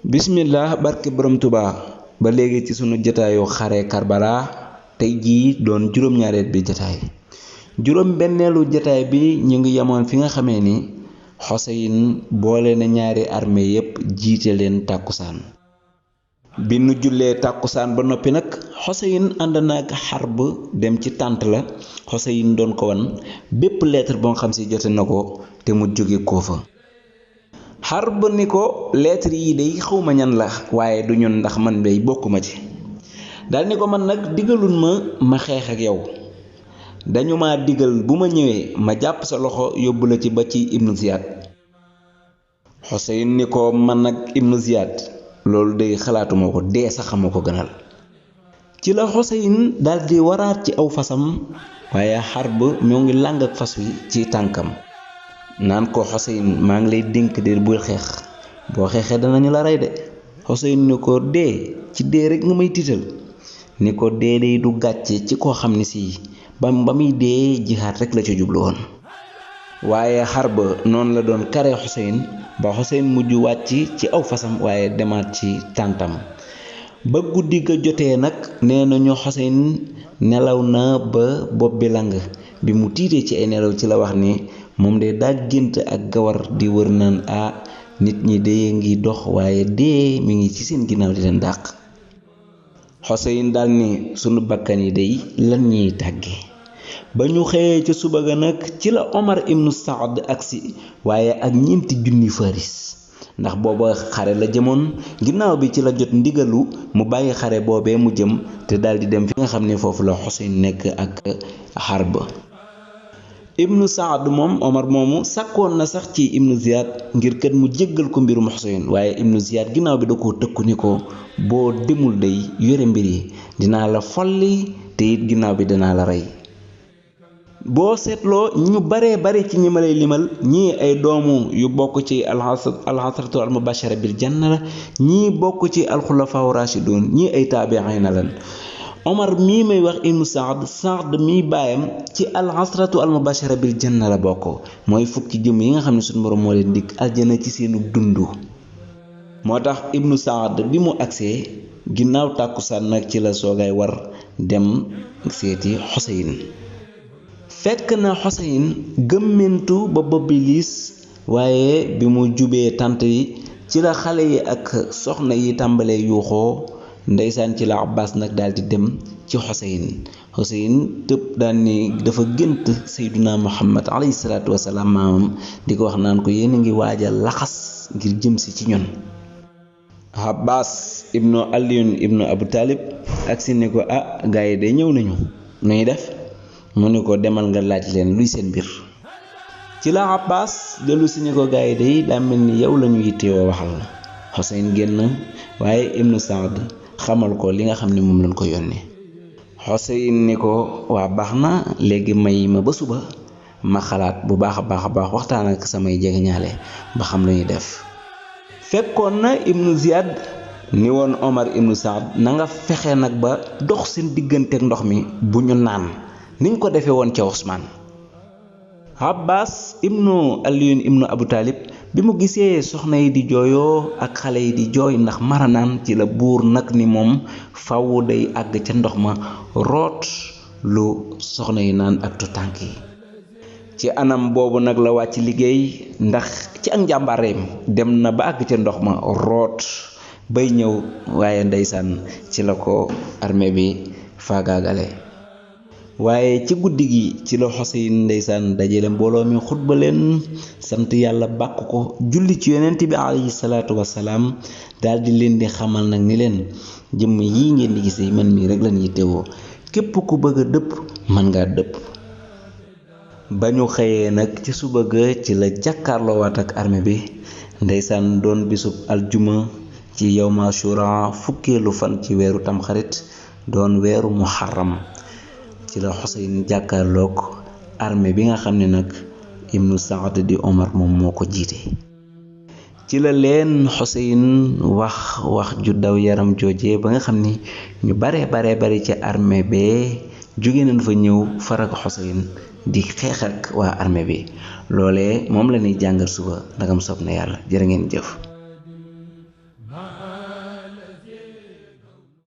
bismillah barke borom Tuubaa ba léegi ci sunu jotaayu xare Karbala tey jii doon juróom-ñaareel bi jotaay juróom-benneelu jotaay bi ñu ngi yemoon fi nga xamee ni Xuseyn boole na ñaari armée yépp jiite leen tàkkusaan bi nu jullee tàkkusaan ba noppi nag Xuseyn ànd na ak Harb dem ci tànt la Xuseyn doon ko wan bépp lettre boo xam si jote na ko te mu jóge ko fa Harb ni ko lettre yi day xawma ñan la waaye du ñun ndax man day bokkuma ci dal ni ko man nag digalun ma xeex ak yow dañu ma digal bu ma ñëwee ma jàpp sa loxo yóbbu la ci ba ci Ibnu Ziyad Xuseyn ni ko man nag Ibnu Ziyad loolu day xalaatuma ko dee sax xama ko gënal ci la Xuseyn daldi waraat ci aw fasam waaye Harb ñoo ngi làng ak fas wi ci tànkam naan ko Xuseyn maa ngi lay dénk de bul xeex boo xeexee danañu la rey de Xuseyn ni ko dee ci dee rek nga may tiital ni ko dee day du gàcce ci koo xam ne si ba muy dee jihaat rek la ca jublu woon waaye Harb noonu la doon kare Xuseyn ba Xuseyn mujj wàcc ci aw fasam waaye demaat ci tàntam ba guddi ga jotee nag nee nañu Xuseyn nelaw na ba bopp bi lang bi mu tiitee ci ay nelaw ci la wax ni moom de daa gént ak gawar di wër naan nit ñi dee ngi dox waaye dee mi ngi ci seen ginnaaw di leen dàq Xuseyn dal ni sunu bakkan yi day lan ñuy tàgge ba ñu xëyee ca suba ga nag ci la Omar ibnu Saad agsi waaye ak 4,000 faris ndax booba xare la jëmoon ginnaaw bi ci la jot ndigalu mu bàyyi xare boobee mu jëm te daldi dem fi nga xam ne foofu la Xuseyn nekk ak Harb Ibnu Saad moom Omar moomu sàkkoon na sax ci Ibnu Ziyad ngir kat mu jéggal ko mbirum Xuseyn waaye Ibnu Ziyad ginnaaw bi da koo tëkku ni ko boo demul day yore mbir yi dinaa la folli te it ginnaaw bi dinaa la rey boo seetloo ñu baree bare ci ñi ma lay limal ñii ay doomu yu bokk ci alxasratu almubashara bil janna la ñii bokk ci alxulafaa rashidun ñii ay taabiina lan Omar mii may wax ibnu Saad mii baayam ci alxasratu almubashara bil janna la bokk mooy fukki jëm yi nga xam ne suñu borom moo leen dikk aljana ci seenu dund moo tax ibnu Saad bi mu agsee ginnaaw tàkkusaan nag ci la soogaay war dem seeti Xuseyn fekk na Xuseyn gëmmentu ba bopp bi liis waaye bi mu jubee tànt yi ci la xale yi ak soxna yi tàmbalee yuuxoo ndeysaan ci la Abbas nag daldi dem ci Xuseyn tëb daan ni dafa gént Seyduna Muhammad alayhi salaatu wasalaam maamam di ko wax naan ko yéen a ngi waajal laxas ngir jëm si ci ñun Abbas ibnu Aliyun ibnu Abu Talib agsi ne ko gaa yi de ñëw nañu nuy def mu ni ko demal nga laaj leen luy seen mbir ci la Abbas dellu si ni ko gaa yi de daa mel ni yow lañu yittewoo waxal Xuseyn génn waaye ibnu Saad xamal ko li nga xam ne moom lañ ko yónnee Xuseyn ni ko waa baax na léegi may ma ba suba ma xalaat bu baax a baax waxtaan ak samay jegeñaale ba xam lu ñuy def fekkoon na ibnu Ziyad ni woon Omar ibnu Saad na nga fexe nag ba dox seen digganteek ndox mi bu ñu naan niñ ko defee woon ca Usmaan Abbas ibnu Aliyun ibnu Abu Talib bi mu gisee soxna yi di jooyoo ak xale yi di jooy ndax maranaan ci la buur nag ni moom faw day àgg ca ndox ma root lu soxna yi naan ak tutànk yi ci anam boobu nag la wàcc liggéey ndax ci ak njàmbaareem dem na ba àgg ca ndox ma root bay ñëw waaye ndeysaan ci la ko armée bi faagaagale waaye ci guddi gi ci la Xuseyn ndeysaan dajale mbooloo mi xutba leen sant yàlla bàkk ko julli ci yonent bi alayhi salaatu wasalaam daldi leen di xamal nag ni leen jëmm yi ngeen di gisee man mii rek lañ yittewoo képp ku bëgg a dëpp mën ngaa dëpp ba ñu xëyee nag ci suba ga ci la jàkkaarloowaat ak armée bi ndeysaan doon bisub aljuma ci yawma Ashura fukkeelu fan ci weeru tamxarit doon weeru muharram ci la Xuseyn jàkkaarloog armée bi nga xam ne nag ibnu Saad di Omar moom moo ko jiite ci la leen Xuseyn wax ju daw yaram jooje ba nga xam ni ñu bare ci armée bee jóge nañ fa ñëw farak Xuseyn di xeex ak waa armée bi loolee moom la ñuy jàngal suba ndagam soob na yàlla jërë ngeen jëf